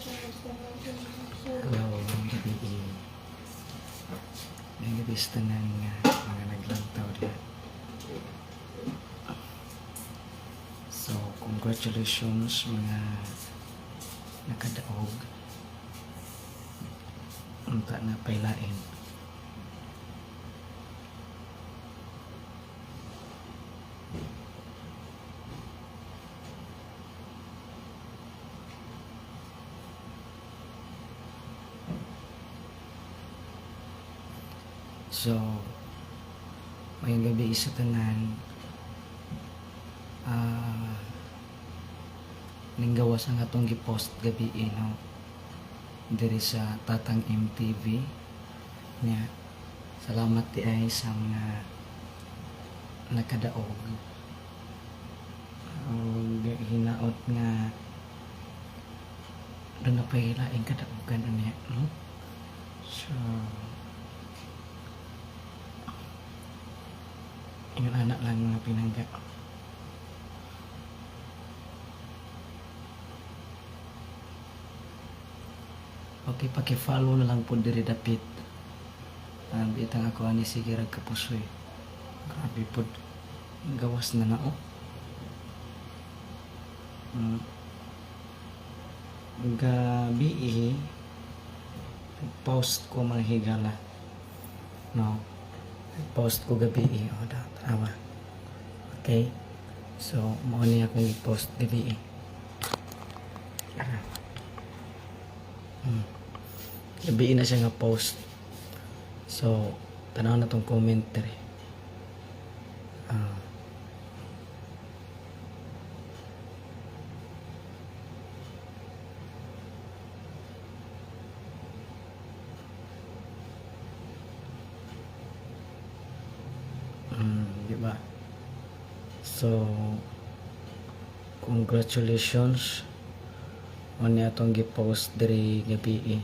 Hello, gabi. May gabi sa tanan nga mga naglantaw diha. So, congratulations mga nakadaog. Unta na pailain. So, may gabi sa tanan. Ninggawas ang atong gipost gabi, no, diri sa Tatang MTV niya. Salamat di ay sa mga nakadaog og hinaot nga doon na pahilaing kadaogan unya, no? So ingon anak lang, mga pinangga. Okay, paki-follow na lang po diri dapit. Bitang ako ani, sige rag kapusoy. Grabe pod. Gawas na na, oh. Gabi eh, post ko, mga higala. No. Post ko gabi eh. Oh, da, tanawa. Okay. So, mao ni akong i-post gabi eh. Ara. Gabi na siya nga post. So, tanaw na tong comment diri. Ah. Di ba? So, congratulations. Mao ni atong gi-post diri gabi eh.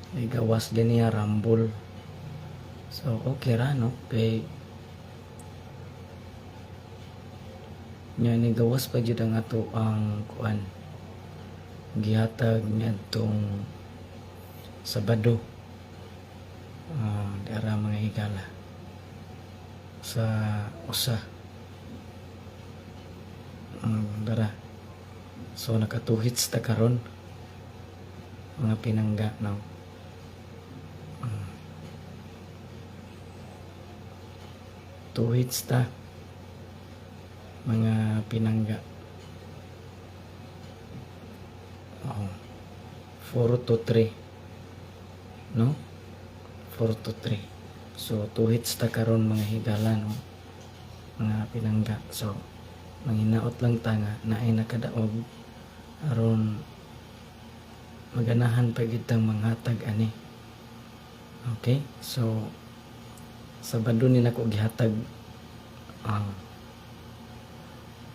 Ay gawas ganiya rumble. So, okay ra, no? Kay nya ni gawas pa jud ang ato ang kuan gihatag niadtong Sabado. Ah, dara, mga higala, sa usa. Dara. So naka 2 hits ta karon, mga pinangga, no? Two hits ta, mga pinangga. Oh. 4 to 3. No? 4 to 3. So 2 hits ta karon, mga higala, no? Mga pinangga. So manghinaot lang ta nga naay nakadaog aron maganahan pa gid tang manghatag ani. Okay? So Sabado ni nako gihatag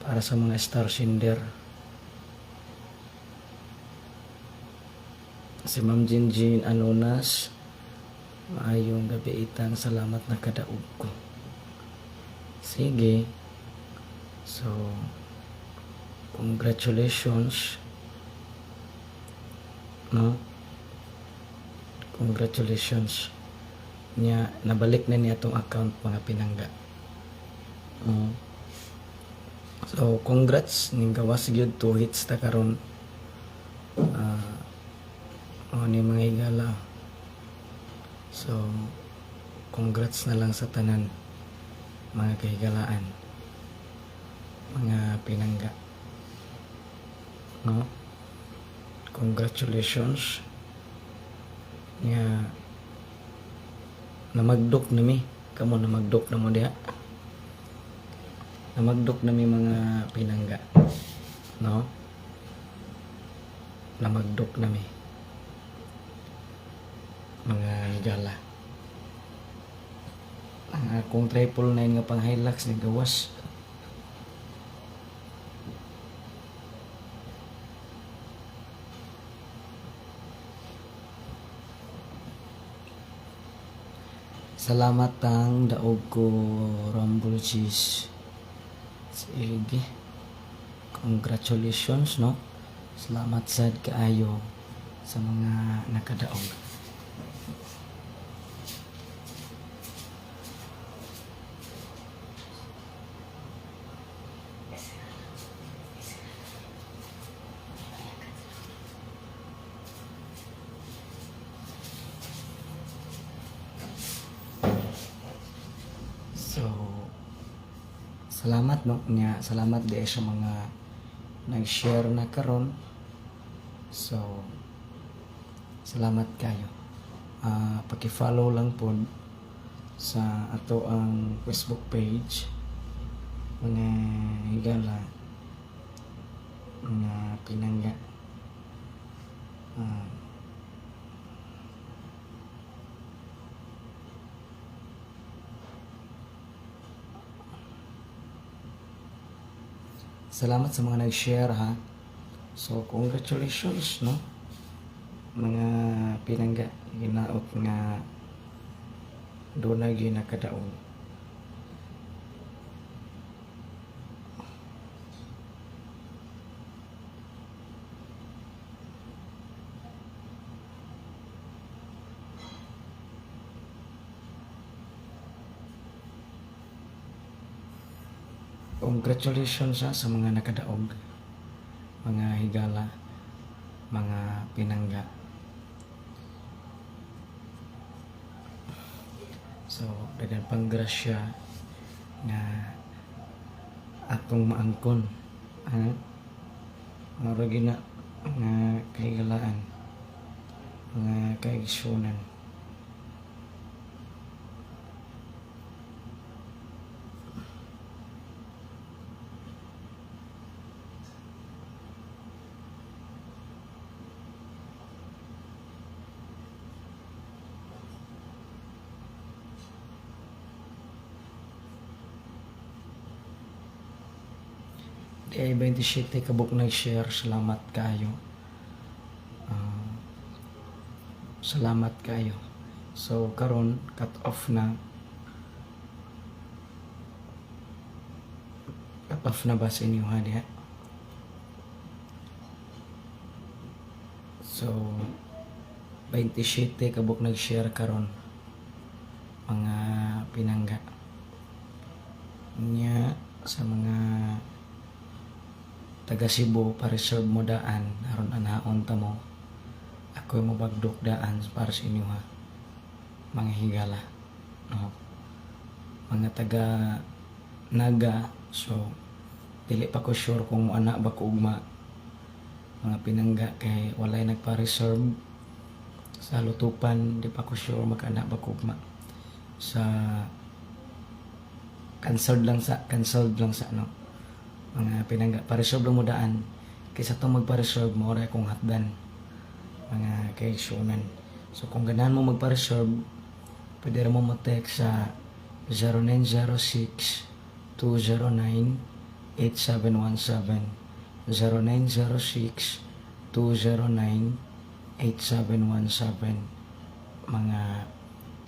para sa mga star sender. Si Ma'am Jinjin Anonas, maayong gabi itang, salamat nakadaog ko. Sige. So, congratulations. No? Congratulations. Nya nabalik na niya tong account, mga pinangga. So, congrats ning gawas gyud, two hits ta karon. Ah, oh, ni mga higala. So, congrats na lang sa tanan, mga kahigalaan, mga pinangga. No? Congratulations. Nga namagdok na mi. Kamo, namagdok na mo diha. Namagdok na mi, mga pinangga. No? Namagdok na mi, mga higala. Ang akong 999 nga pang Hilux ni gawas. Salamat ang daog ko, Rumble Cheese. Sige. Congratulations, no? Salamat sad kaayo. Sa mga nakadaog. So, salamat, no, nya salamat di sa mga nag-share na karon. So, salamat kayo. Paki-follow lang po sa ato ang Facebook page, mga higala, mga pinangga. Salamat sa mga nag-share, ha. So congratulations, no, mga pinangga, ginaot nga doon na ginakadaog. Congratulations ha, sa mga nakadaog, mga higala, mga pinangga. So, daghan pang grasya nga atong maangkon. Ha? Mura gina nga kahigalaan, mga kaigsunan. Di ay 27 kabuk nag-share. Salamat kayo. Salamat kayo. So karon cut off na. Cut off na ba sa inyo ha diha? So 27 kabuk nag-share karon, mga pinangga. Nya sa mga taga Cebu, pa-reserve mo daan aron anaon ta mo. Ako mo bagdok daan para sa inyo ha, mga higala, no? Mga taga Naga, so dili pa ko sure kung moana ba ko ugma, mga pinangga, kay walay nagpa-reserve sa Lutupan. Di pa ko sure makaana ba ko ugma. Sa cancelled lang sa, cancelled lang sa ano, mga pinangga. Pa-reserve lang mo daan kaysa itong magpa-reserve mo oray kong hatdan, mga kaigsunan. So kung ganahan mo magpa-reserve, pwede rin mo mo-text sa 0906 209 8717, 0906 209 8717, mga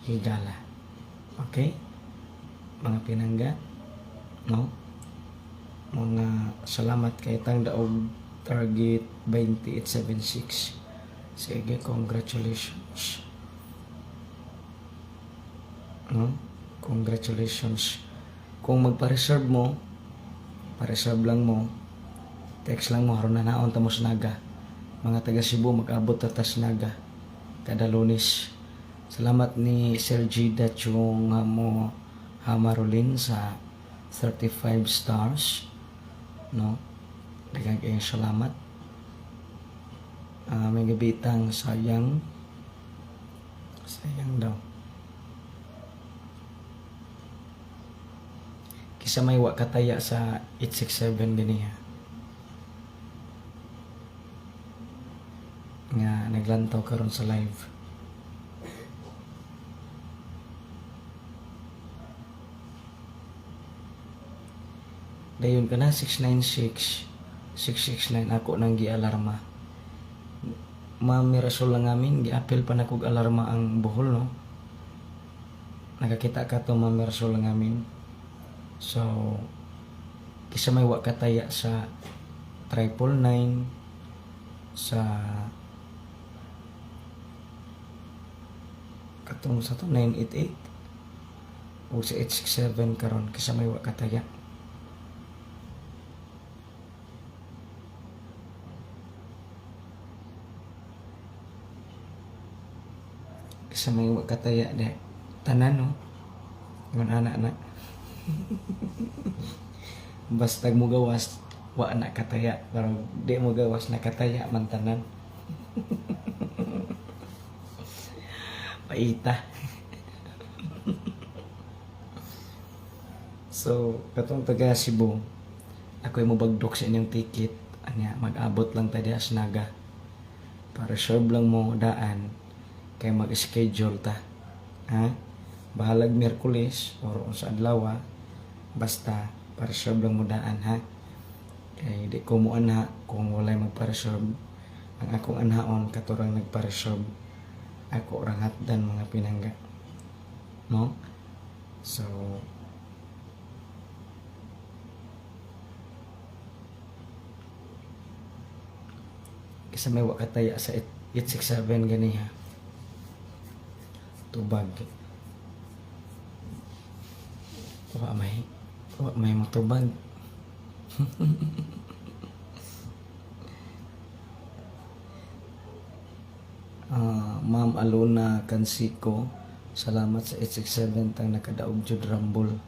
higala. Okay? Mga pinangga, no? Mga salamat kay tang daog target 2876. Sige, congratulations. No? Congratulations. Kung magpa-reserve mo, pa-reserve lang mo, text lang mo, aron na naon ta mo sa Naga. Mga taga Cebu, mag-abot ta tas Naga kada Lunes. Salamat ni Sir G. Dachung mo Hamarulin sa 35 stars. No? Daghang kayong salamat. May gabitang sayang. Sayang daw. Kisa may wa kataya sa 867 ganiha. Nga naglantaw karon sa live. Dayon ka na 696 669 ako nang gialarma. Ma'am Mirasol lang amin giapil pa na kog alarma ang Bohol, no. Nakakita ka to, Ma'am Mirasol lang amin. So kisa may wa kataya sa 999 sa Katong sa to 988 o sa 867 karon kaysa may wa kataya. Kaysa may wa kataya de tanan, no? Ngon ana na. Basta mo gawas wa na kataya, pero di mo gawas nakataya man tanan. Paita. So, katong taga Cebu, ako'y mobagdok sa inyong ticket. Anya, mag-abot lang ta diha sa Naga. Para serve lang mo daan kay mag-schedule ta. Ha? Bahalag Miyerkules or sa adlaw, basta para serve lang mo daan, ha. Kay di ko mo anha kung walay magpa-reserve. Ang akong anhaon katurang nagpa-reserve. Ako orang hatdan, mga pinangga. No? So, kasi may wakataya sa 867 gani, ha. Tubag. Wa may motubag. Ah, Ma'am Alona Cansico, salamat sa 867, tang nakadaog jud Rumble.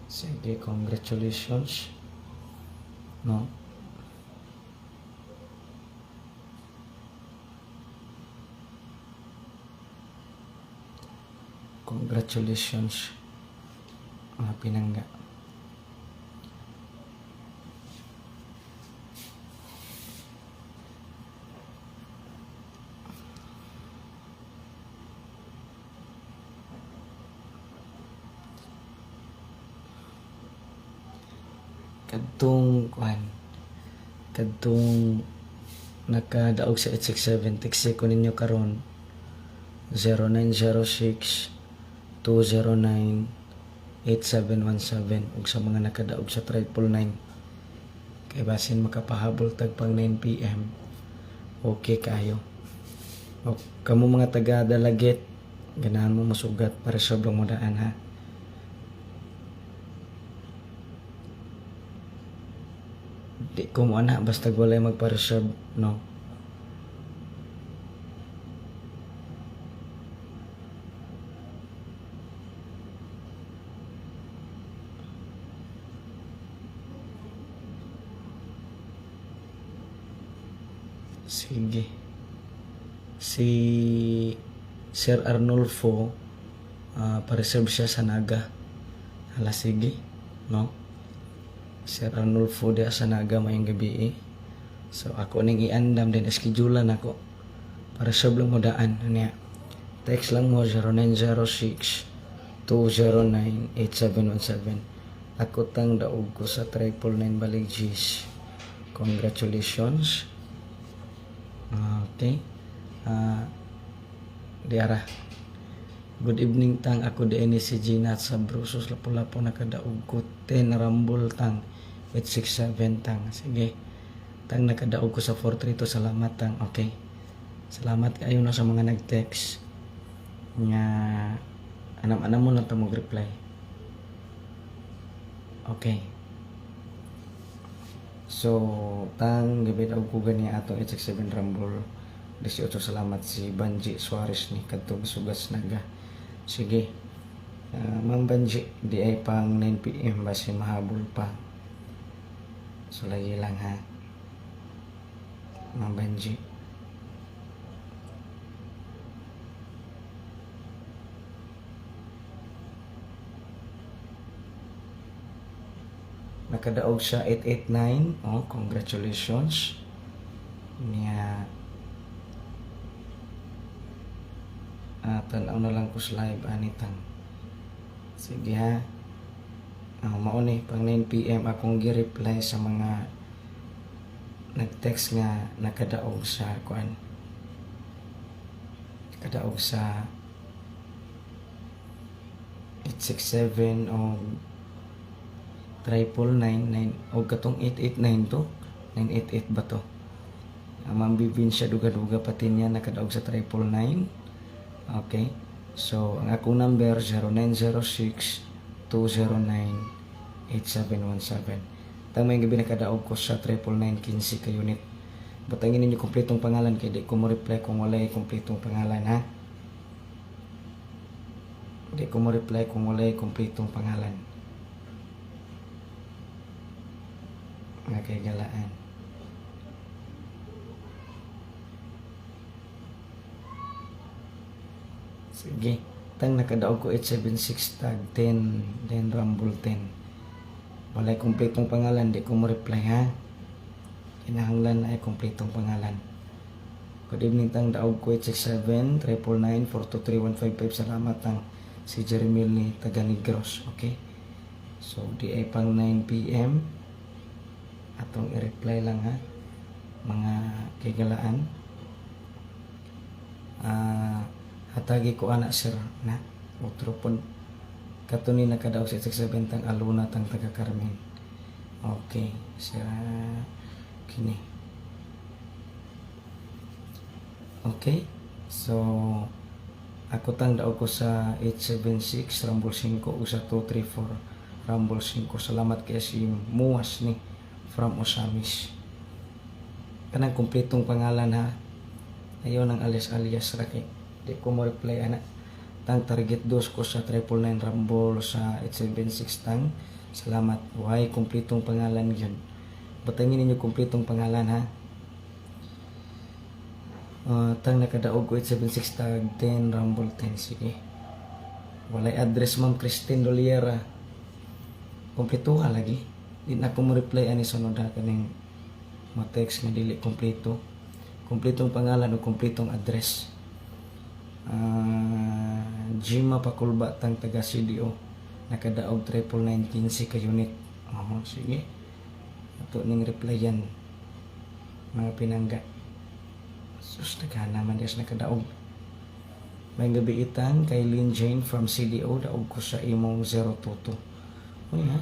Sige, congratulations. No? Congratulations, mga pinangga. Kadtong kuan, kadtong nakadaog sa 867, text ko ninyo karon 0906 209 8717, ug sa mga nakadaog sa 999 kay basin makapahabol tag pang 9 p.m., okay kayo. O kamo mga taga Dalaguete, ganahan mo masugat, para sobrang mo daan, ha. Di ko mo ana basta walay magpa-reserve, no? Sige, si Sir Arnulfo, pa-reserve siya sa Naga. Hala, sige, no? Sir Arnulfo diha sa Naga, mayong gabi, eh. So ako ning iandam din schedulean ako para reserve lang mo daan niya. Text lang mo 0906 209 8717. Ako tang daog ko sa 999, balik G's. Congratulations. Okay. Diara. Good evening, tang, ako di si Gina sa Brusos, Lapu-Lapu, nakadaog ko 10 Rumble, tang, 867, tang. Sige. Tang, nakadaog ko sa 432, salamat, tang. Okay. Salamat kayo na sa mga nag-text. Nga anam-anam mo lang ta mag-reply. Okay. So, tang gabi daw ko gani ato 867 Rumble 18. Salamat si Banji Suarez ni kadtong sugas Naga. Sige. Ma'am Banji, di ay pang 9 p.m. basin mahabol pa. So lagi lang, ha. Ma'am Banji. Nakadaog siya 889. Oh, congratulations. Niya. Ah, tanaw na lang ko sa live anitang. Sige, ha. Ah, mao ni pang 9 p.m. akong gi-reply sa mga nag-text nga nakadaog sa kuan. Nakadaog sa 867 o 999 o katong 889 to, 988 ba to? Ang Ma'am Bibin siya duga-duga pati niya nakadaog sa 999. Okay. So, ang akong number 0906 209 8717. Tama yung gabi, nakadaog ko sa 999 15 ka unit. Butangin ninyo kumpletong pangalan kay di ko mo reply kung walay kumpletong pangalan, ha. Di ko mo reply kung walay kumpletong pangalan. Mga kahigalaan. Sige. Tang, nakadaog ko 876 tag 10, then Rumble 10. Walay kumpletong pangalan, di ko mo reply, ha. Kinahanglan ay kumpletong pangalan. Good evening, tang, daog ko 867 999 423 155. Salamat, tang, si Jeremy ni taga Negros. Okay? So di ay pang 9 PM, atong i-reply lang, ha, mga kahigalaan. Ah, hatagi ko ana, sir, na otro pon kato ni nakadaog sa 67, tang Aluna, tang taga Carmen. Okay, sir, kini. Okay, so ako, tang, daog ko sa 876 Rumble 5 ug sa 234 Rumble 5. Salamat kay si Muas ni from Osamis. Kanang kumpletong pangalan, ha. Ayaw ng alias alias ra kay di ko mo reply ana. Tang, target dos ko sa 999 Rumble sa 876, tang. Salamat. Why kumpletong pangalan yun? Butangin ninyo kumpletong pangalan, ha. Tang, nakadaog ko 876 tag 10 Rumble 10. Sige. Walay address, Ma'am Christine Doliera. Kompleto ka lagi. Di na ko mo reply ani sunod, ha, kaning mo text nga dili kompleto. Kompletong pangalan o kompletong address. Jima Pakulba, tang, taga CDO, nakadaog 999 15 ka unit. Oh, sige. Ato ning replyan, mga pinangga. Sus, nagana man des nakadaog. May gabi itang kay Lynn Jane from CDO, daog ko sa imong 022. Uy ha.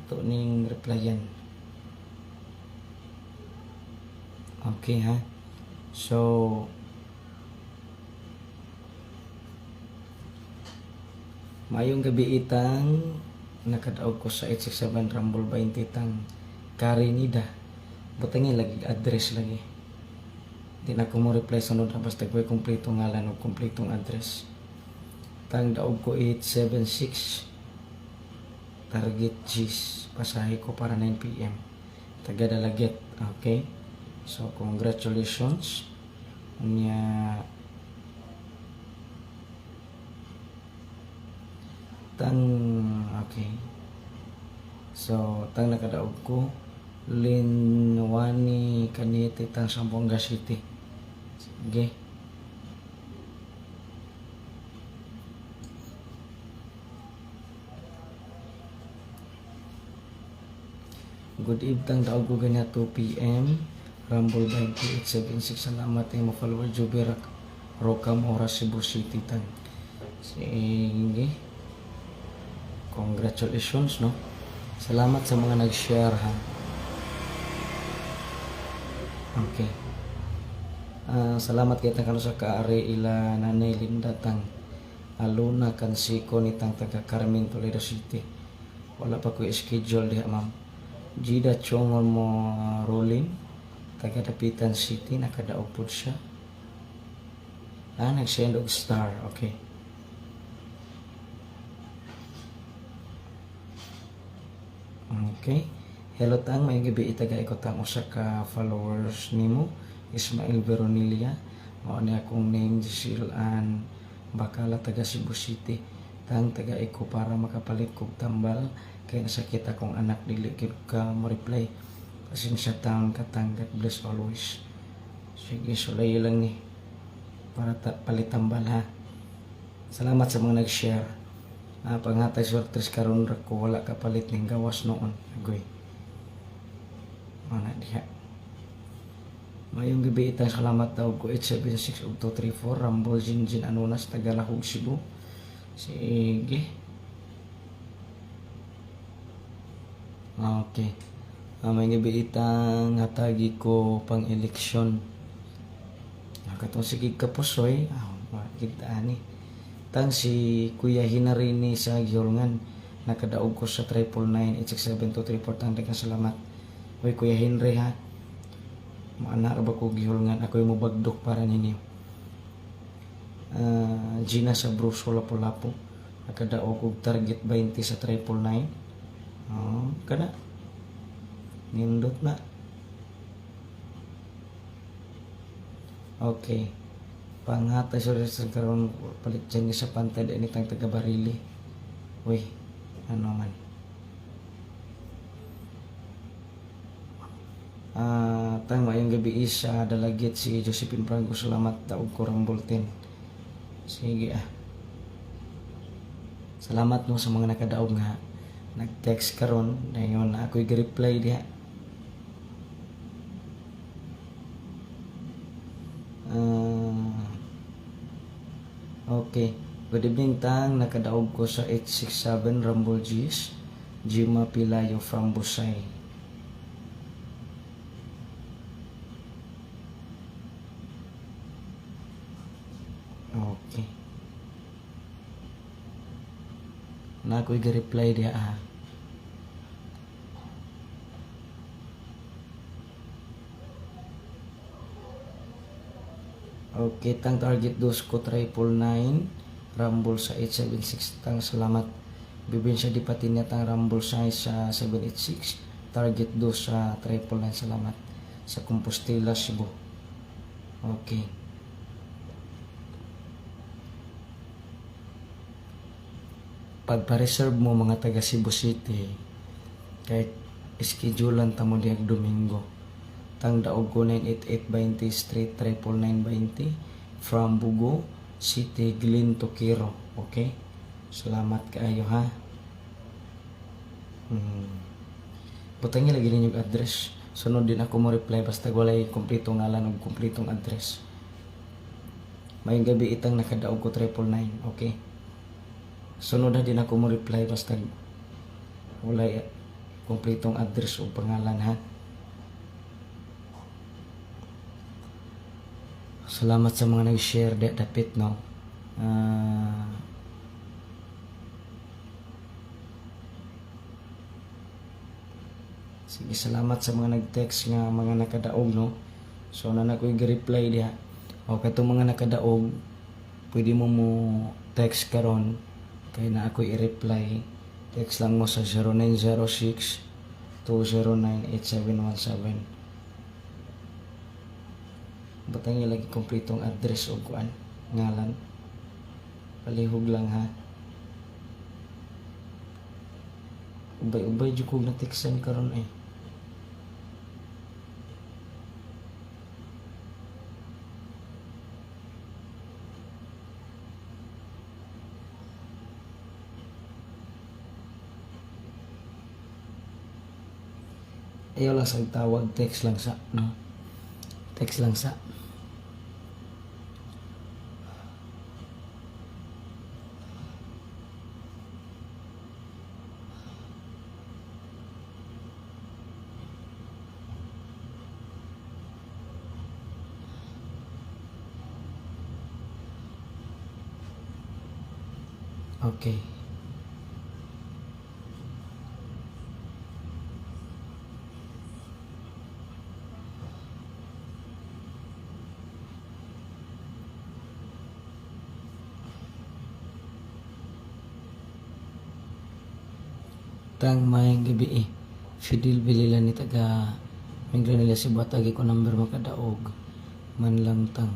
Ato ning replyan. Okay, ha. So maayong gabi itang, nakadaog ko sa 867 Rumble 20, tang Karinida. Butangin lagi address lagi. Di na ko mo reply sunod na basta ko'y kumpletong ngalan o kumpletong address. Tang, daog ko 876 target G's. Pasahe ko para 9 PM. Taga Dalaget. Okay? So, congratulations. Unya, tang, okay. So, tang, nakadaog ko Linwani Kanite, tang, Zamboanga City. Sige. Good evening, daog ko ganyan 2 PM. Rumble 2876. Salamat mo follower Jubir Roca Mora, Cebu City, tang. Sige. Congratulations, no. Salamat sa mga nag-share, ha. Okay. Ah, salamat kay tang sa kaari ila Nanay Linda, tang Aluna Kansiko ni, tang, taga Carmen, Toledo City. Wala pa ko schedule diha, ma'am. Gida Chongol mo Rolling, taga Dapitan City, nakadaog pod siya. Ah, nag-send og star. Okay. Okay. Hello tang, may gabi itaga ko, tang, usa ka followers nimo, Ismail Veronilla. Mao ni akong name Giselle Ann Bacala, taga Cebu City. Tang, taga ko para makapalit kog tambal kay nasakit akong anak, dili gyud ka mo reply. Pasensya tang katang, God bless always. Sige, sulay lang ni para palit tambal, ha. Salamat sa mga nag-share. Ah, panghatag swertres karon ra ko, wala kapalit ning gawas noon. Agoy. Mana diha. Mayong gabi itang, salamat daw ko 876 ug 234 Rumble Jinjin Anunas, Tagalahog, Cebu. Sige. Okay. Ah, may gabi itang, hatagi ko pang eleksyon. Ah, katong sige kapusoy, ah, kita ani. Tang si Kuya Hinarini sa Giholngan, nakadaog ko sa 999 867 234. Tang, daghang salamat. Uy, Kuya Henry ha. Maana ra ba ko Giholngan, ako'y mubagdok para ninyo. Gina sa Bruso, Lapu-Lapu. Nakadaog og target 20 sa 999. Oh, kana. Nindot na. Okay. Panghatay sa karon palit dyan sa pantay di tang taga Barili. Uy, ano man. Tang, maayong gabi sa Dalagit, si Josephine Franco, salamat, daog ko Rumble 10. Sige ah. Salamat no sa mga nakadaog nga nag-text karon dayon na ako'y gi-reply diha. Okay. Good evening, Tang. Nakadaog ko sa 867 Rumble G's. Jima Pilayo from Busay. Okay. Na ako'y gi-reply diha ah. Okay, tang, target dos ko 999 Rumble sa 876. Tang, salamat. Bibin siya di pati niya, tang, Rumble size sa 786, target dos sa 999, salamat sa Compostela, Cebu. Okay. Pagpa-reserve mo mga taga Cebu City kahit schedulean ta mo diyag Domingo. Tang, daog ko 98820 Street 99920 from Bugo City, Glen Tokiro. Okay, salamat kaayo ha. Butang lagi ninyo address. Sunod din ako mo reply basta walay kumpleto ngalan ug kumpletong address. Maayong gabi itang nakadaog ko 999. Okay, sunod na din ako mo reply basta walay kumpletong address o pangalan ha. Salamat sa mga nag-share di dapit no. Sige, salamat sa mga nag-text nga mga nakadaog no. So na ko reply diha. O katong mga nakadaog, pwede mo mo text karon kay na ako i-reply. Text lang mo sa 0906 209 8717. Butang lagi kompletong address o kuan ngalan. Palihog lang ha. Ubay-ubay jud kog na-textan karon eh. Ayaw lang sa tawag, text lang sa, no? Text lang sa. Okay. Tang, maayong gabi eh. Fidel Bilila ni taga Minglanilla, Cebu, tagi ko number makadaog man lang, tang.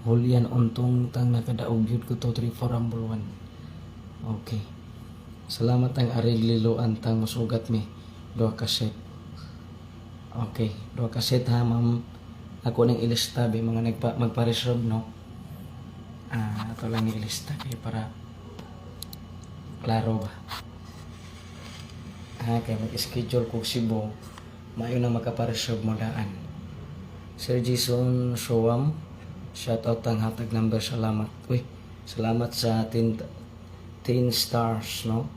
Julian Untong, tang, nakadaog yun ko 2 3 4 Rumble 1. Okay. Salamat ang Arig Liloan, tang, musugat mi duha ka set. Okay, duha ka set ha, ma'am. Ako nang ilista be mga nagpa magpa-reserve no. Ah, ato lang ilista kay para klaro ba. Ha, kay mag-schedule kog Cebu, maayo na makapa-reserve mo daan. Sir Jason Showam, shout out ang hatag number, salamat. Uy, salamat sa 10, 10 stars, no?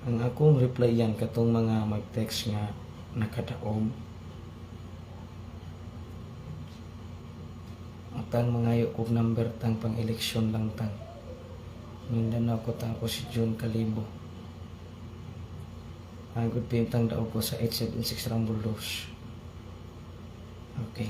Ang akong reply yan katong mga mag-text nga nakadaog. Tang, mangayo kog number, tang, pang eleksyon lang, tang. Mindanao ko, tang. Ako si June Calibo. Good PM, tang, daog ko sa 876 Rumble Dose. Okay.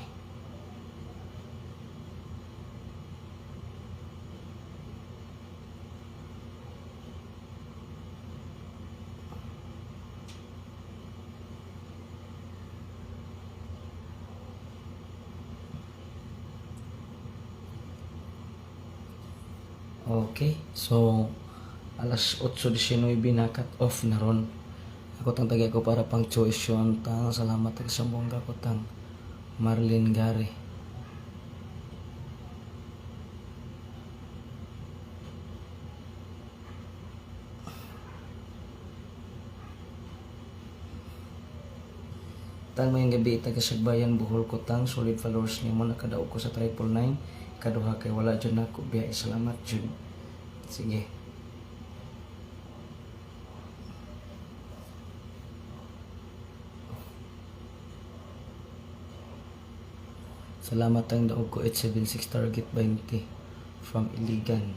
Okay. So, alas 8:19 na, cut off na ron. Ako tang tagay ko para pang tuition, tang. Salamat taga Zamboanga ko, tang. Marlene Gary. Tang, mayong gabi, taga Sagbayan, Bohol ko, tang. Solid followers nimo, nakadaog ko sa 999. Kaduha kay wala jud nako biya. Salamat jud. Sige. Salamat ang daog ko 876 target 20 from Iligan.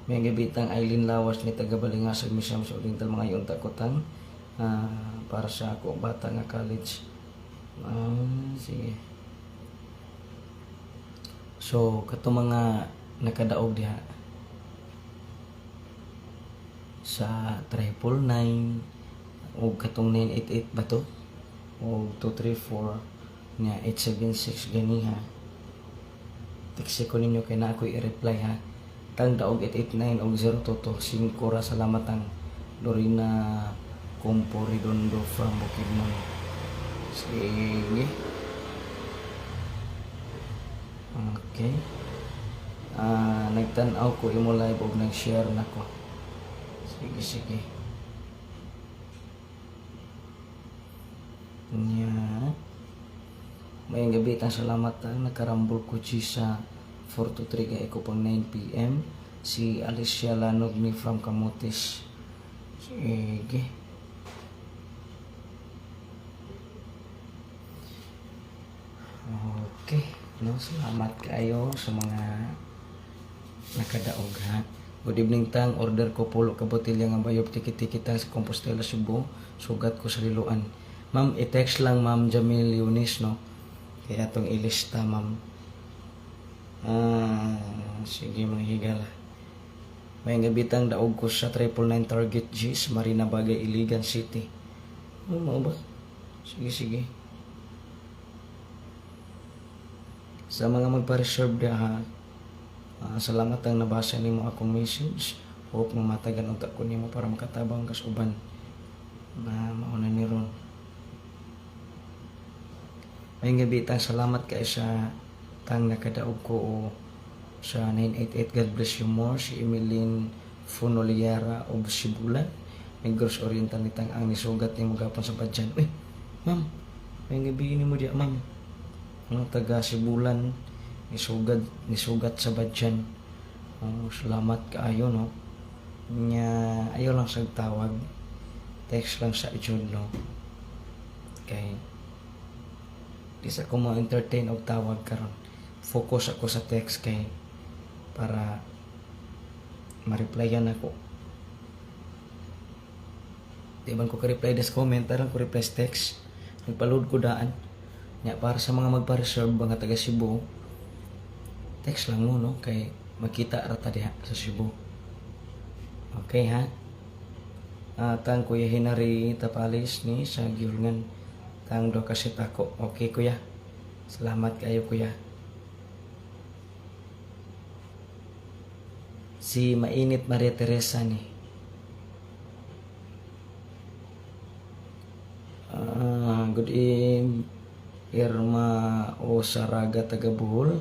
May gabi tang, Eileen Lawas ni taga Balingasag, Misamis Oriental, mga yunta ko, tang, para sa ako bata nga college. Sige. So kato mga nakadaog diha sa 999 o katong 988 ba to o 234 nga 876 gani ha. Text ko ninyo kay na ako i-reply ha. Tang, daog 889 og 022 5 ra. Salamat ang Lorena Compo Redondo from Bukidnon. Sige. Okay. Nagtan-aw ko imo live og nag-share nako. Sige, sige. Nya. Mayong gabi tang, salamat tang, nakarambol ko chi sa 4 to 3 kay ko pang 9 PM. Si Alicia Lanog ni from Camotes. Sige. Okay. No, salamat kayo sa mga nakadaog ha. Good evening, tang, order ko pulo ka botelya nga bayop tiki-tiki, tang, sa Compostela, Cebu. Sugat ko sa Liloan. Ma'am, i-text lang, Ma'am Jamil Yunis, no. Kaya atong ilista, ma'am. Sige, mga higala. May gabi tang, daog ko sa 999 target G's, Marina Bagay, Iligan City. Ano mao ba? Sige, sige. Sa mga magpa-reserve diha ha, salamat ang nabasa nimo akong message. Hope nga matagan unta ko nimo para makatabang kas uban. Na mauna ni ron. May gabi tang, salamat kay sa tang nakadaog ko o sa 988. God bless you more. Si Emeline Funoliera og Sibulan, Negros Oriental ni tang, ang nisugat nimo gapon sa Badyan. Uy, ma'am, may gabi nimo diya, ma'am. Ang taga Sibulan nisugat sa Badyan. Oh, salamat kaayo, no. Nya ayo lang sa tawag. Text lang sa jud, no. Kay di sa ko mo entertain og tawag karon. Focus ako sa text kay para ma-replyan ako. Di man ko ka-reply des comment, aron ko reply sa text. Nagpa-load ko daan. Nya para sa mga magpa-reserve mga taga Cebu, text lang mo, no, kay makita ra ta diha sa Cebu. Okay ha. Tang, Kuya Hinari Tapalis ni sa Giulngan. Tang do kasi tako. Okay, kuya. Salamat kayo, kuya. Si Mainit Maria Teresa ni. Good evening. Irma o Saraga taga Bohol.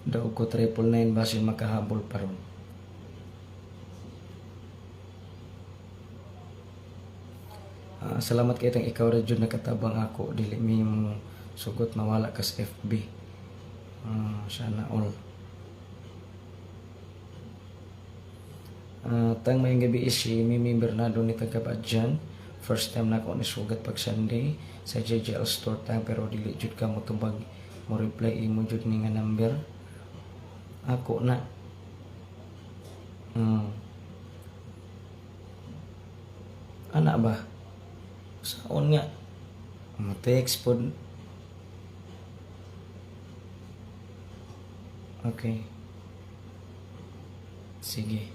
Daw ko 999 basin makahabol pa ron. Salamat kay tang, ikaw ra jud nakatabang ako, dili mi mo sugot mawala ka sa FB. Sana all. Tang, mayong gabi, si Mimi Bernardo ni taga Badjan. First time na ako ni sugat pag Sunday sa JJL store, tang, pero dili jud ka mo tubag. Mo reply imo jud ni nga number. Ako na. Ana ba? Saon nga? Mo text pod. Okay. Sige.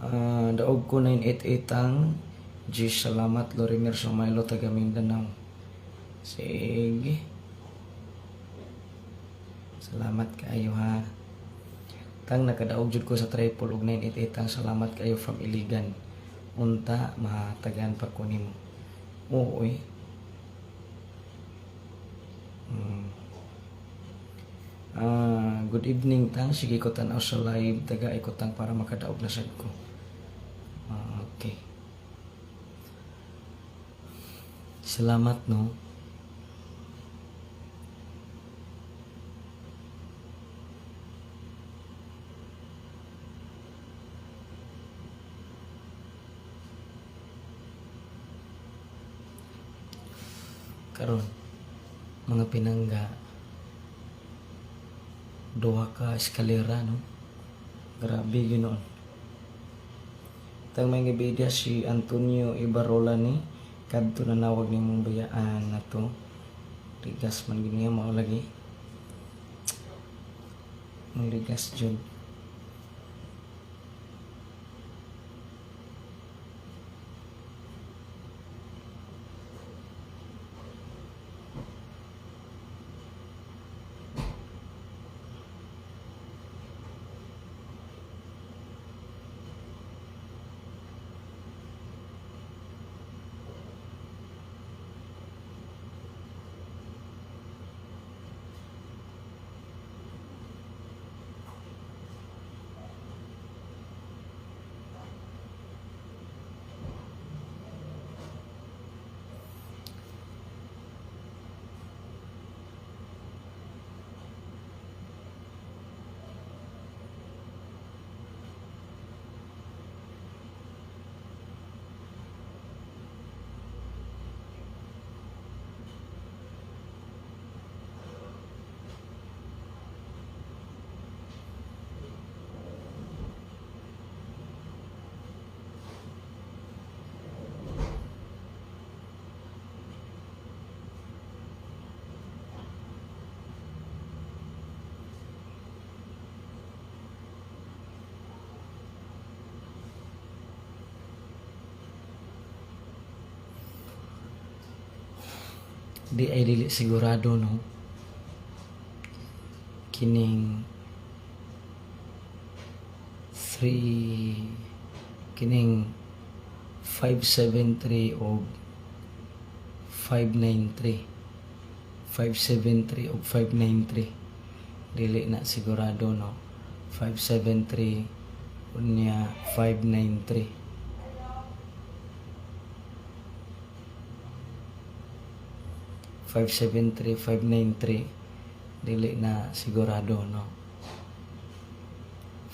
Ah, daog ko 988 ang G. Salamat, Lorimer Sumaylo, taga Mindanao. Sige. Salamat kaayo ha. Tang, nakadaog jud ko sa triple og 988 ang. Salamat kayo from Iligan. Unta matagaan pa ko nimo. Oo eh. Ah, good evening, Tang. Sige ko tan-aw sa live. Taga ko, Tang, para makadaog na sad ko. Ah, okay. Salamat, no. Karon, mga pinangga, duha ka eskalera, no? Grabe ginoon. Tang, may gabidya si Antonio Ibarola ni kadto nanawag nimong bayaan na to. Ligas man gini mao lagi. Ang ligas jud. Di ay dili sigurado, no, kining 3, kining 573 og 593, 573 og 593, dili na sigurado, no? 573 unya 593. 573, 593, dili na sigurado, no?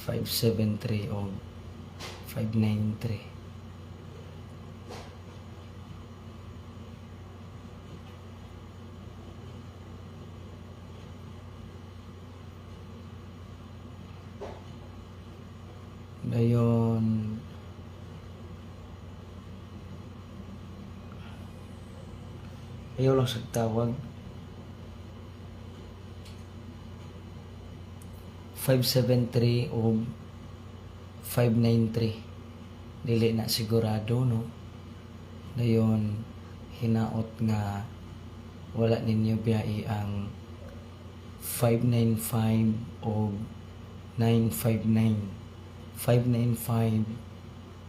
573 o 593. Dayon ayaw lang sa tawag. 573 o 593, dili na sigurado, no? Dayon hinaot nga wala ninyo biyai ang 595 o 959, 595,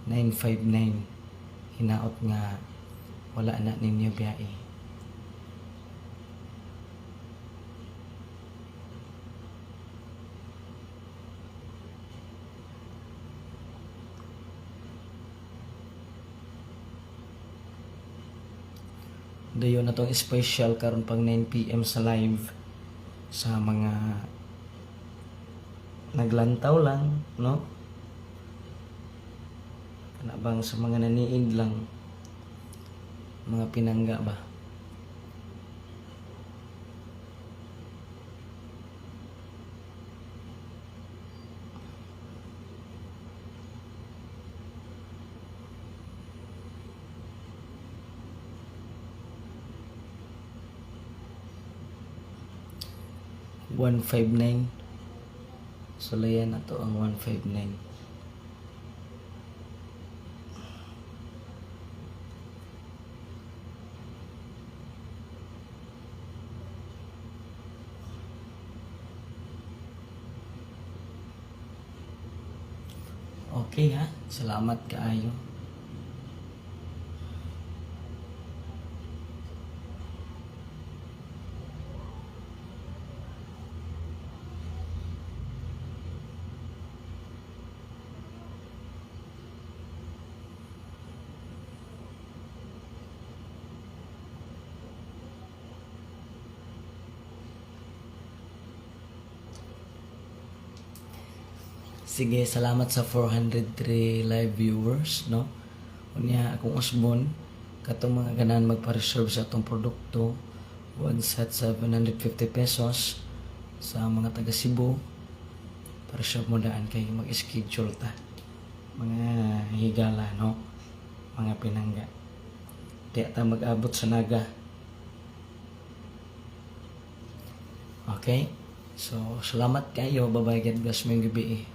959, hinaot nga wala na ninyo biyai. Dayon na tong special karon pang 9 p.m. sa live sa mga naglantaw lang, no? Kana bang sa mga naniid lang. Mga pinangga ba? 159. Sulayan na to ang 159. Okay ha, salamat kaayo. Sige, salamat sa 403 live viewers, no? Unya, akong usbon, katong mga ganahan magpa-reserve sa atong produkto, one set 750 pesos sa mga taga Cebu. Pa-reserve mo daan kay mag-schedule ta. Mga higala, no? Mga pinangga. Di ta mag-abot sa Naga. Okay? So, salamat kayo. Bye-bye. God bless mo yung gabi eh.